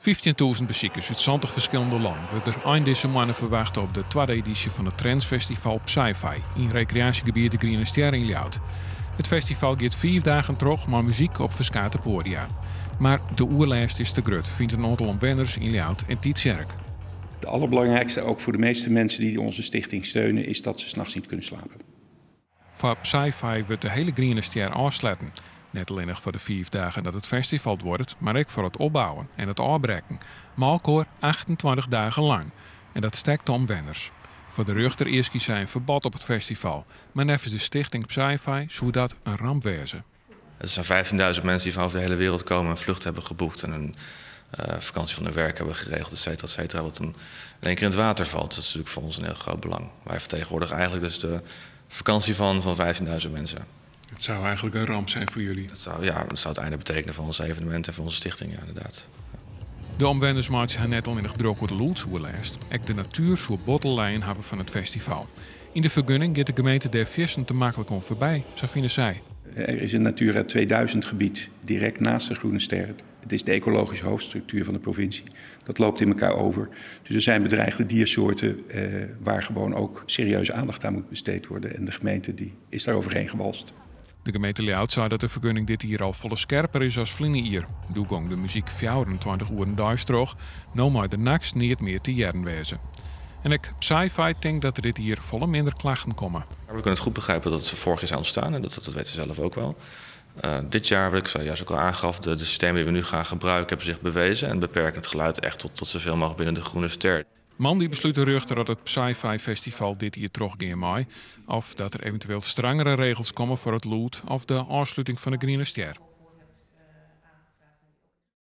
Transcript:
15.000 besikers út 70 ferskillende lannen wurdt der ein dizze moanne ferwachte op de twadde edysje fan it trendsfestival Psy-Fi yn rekreaasjegebiet de Griene Stjer yn Ljouwert. It festival giet 5 dagen troch mei muzyk op ferskate poadia. Mar de oerlêst is te grut, fynt in oantal omwenners yn Ljouwert en Tytsjerk. Het allerbelangrijkste, ook voor de meeste mensen die onze stichting steunen, is dat ze 's nachts niet kunnen slapen. Foar Psy-Fi wurdt de hiele Griene Stjer ôfsletten. Net allinnich foar de 5 dagen dat it festival duorret, mar ek foar it opbouwen en it ôfbrekken. Mei-elkoar 28 dagen lang. En dat stekt de omwenners. Foar de rjochter easkje sy in ferbod op it festival. Mar neffens de stichting Psy-Fi soe dat in ramp wêze. Het zijn 15.000 mensen die van over de hele wereld komen, een vlucht hebben geboekt en een vakantie van hun werk hebben geregeld, et cetera, et cetera. Wat dan in één keer in het water valt. Dat is natuurlijk voor ons een heel groot belang. Wij vertegenwoordigen eigenlijk dus de vakantie van 15.000 mensen. Het zou eigenlijk een ramp zijn voor jullie. Dat zou het einde betekenen van ons evenement en van onze stichting, ja, inderdaad. De omwenners meitsje har net allinnich drok oer de lûdsoerlêst. Ek de natuer soe bot te lijen hawwe fan it festival. Yn de fergunning giet de gemeente dêr fierstente maklik oan foarby, sa fine sy. Er is een Natura 2000 gebied direct naast de Groene Ster. Het is de ecologische hoofdstructuur van de provincie. Dat loopt in elkaar over. Dus er zijn bedreigde diersoorten waar gewoon ook serieuze aandacht aan moet besteed worden. En de gemeente die is daar overheen gewalst. De gemeente Ljouwert sei dat de fergunning dit jier al folle skerper is as ferline jier. Doe gong de muzyk 24 oeren deis troch. No mei der nachts neat mear te hearren wêze. En ek Psy-Fi tinkt dat der dit jier folle minder klachten komme. We kunnen het goed begrijpen dat ze vorig jaar zijn ontstaan en dat weten ze zelf ook wel. Dit jaar, wat ik zojuist ook al aangaf, de systemen die we nu gaan gebruiken hebben zich bewezen en beperken het geluid echt tot zoveel mogelijk binnen de Groene Ster. Moandei beslút de rjochter dat it Psy-Fi Festival dit jier trochgean mei, of dat der eventueel strangere regels komme foar it lûd of de ôfsluting fan de Griene Stjer.